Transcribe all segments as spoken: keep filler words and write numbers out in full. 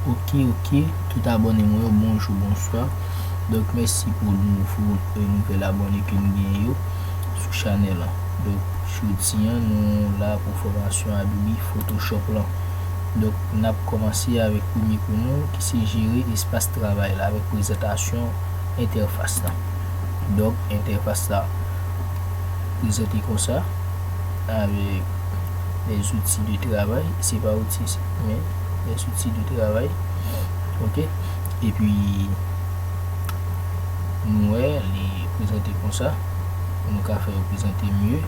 Ok, ok, tout abòne mwen yo, bonjou, bonswa. Donk, mèsi pou nouvo e nouvèl abòne ke n gen yo sou chanèl la. Donk, jodi a, nou la pou fòmasyon Adobe Photoshop lan. Donk, n ap kòmanse avèk premye kou nou, ki se jere espas travay la, avèk prezantasyon entèfas la. Donk, entèfas la prezante konsa, avèk les outils de travail, se pa outi, men les outils de travail. Ok? Epi, nou wè, li prezante konsa. Nou ka fè yo prezante mye.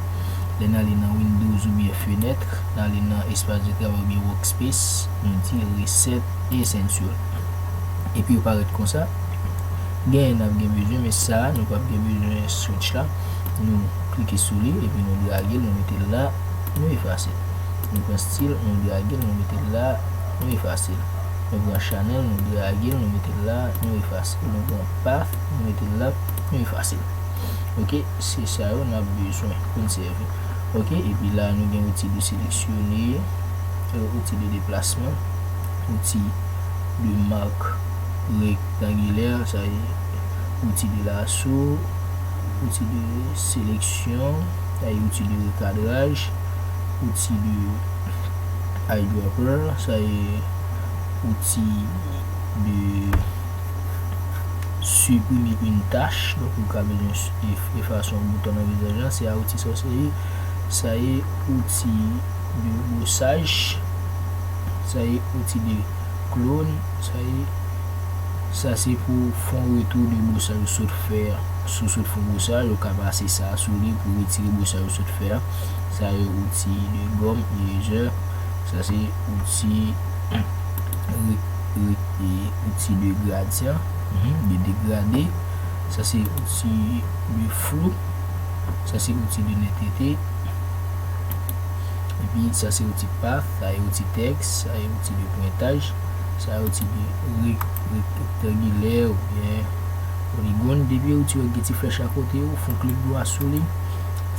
Lè n ale nan Windows oubyen fenèt, n ale nan espas de travay oubyen workspace, nou di reset essential. Epi yo parèt konsa. Genyen n ap gen bezwen, men sa a, nou p ap gen bezwen switch la. Nou klike sou li, epi nou drage l, nou mete l la, nou efase l. Nou pran stil, nou drage l, nou mete l la, nou efase l. Nou pran chanèl, nou drage l, nou mete l la, nou efase l. Nou pran path, nou mete l la, nou efase l. Ok, se sa yo n ap bezwen pou n sèvi. Ok, epi la, nou gen outi de seleksyone, euh, outi de deplasman, outi de marque rectangulaire, sa e outi de lasso, outi de seleksyon, sa e outi de rekadraj, outi de eyedropper, sa e outi de supprimer une tache, donk ou ka bezwen s- ef- efase yon bouton nan vizaj la, se a outi sa se, sa e outi de bwosaj, sa e outi de clone, sa e, sa se pou fè yon retou de bwosaj ou sot fè a. Si w sot fè yon bwosaj, ou ka pase sa sou li pou retire bwosaj ou sot fè a. Sa e outi de gòm, eraser, sa se outi re- re- e outi de gradyan, mhm, de degrade. Sa se outi de flou. Sa se outi de netete. Epi sa se outi path, sa e outi tèks, sa e outi de pwentaj, sa e outi de re- rektangilè oubyen poligòn. Depi outi yo gen ti flèch akote yo, fè yon klik dwa sou li,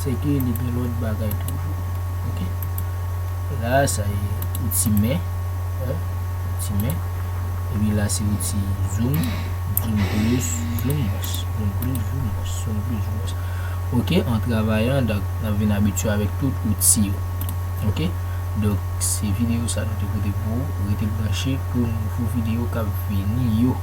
se ke li gen lòt bagay toujou. Ok. La, sa e outi men, hein, outi men. Epi la, se outi zoom, zoom plus, zoom moins, zoom plus, zoom moins, zoom plus, zoom moins. Ok, an travayan, donk, n ap vin abitye avèk tout outi yo. Ok, donk, se videyo sa nou te pote pou ou. Rete branche pou nouvo videyo k ap vini yo.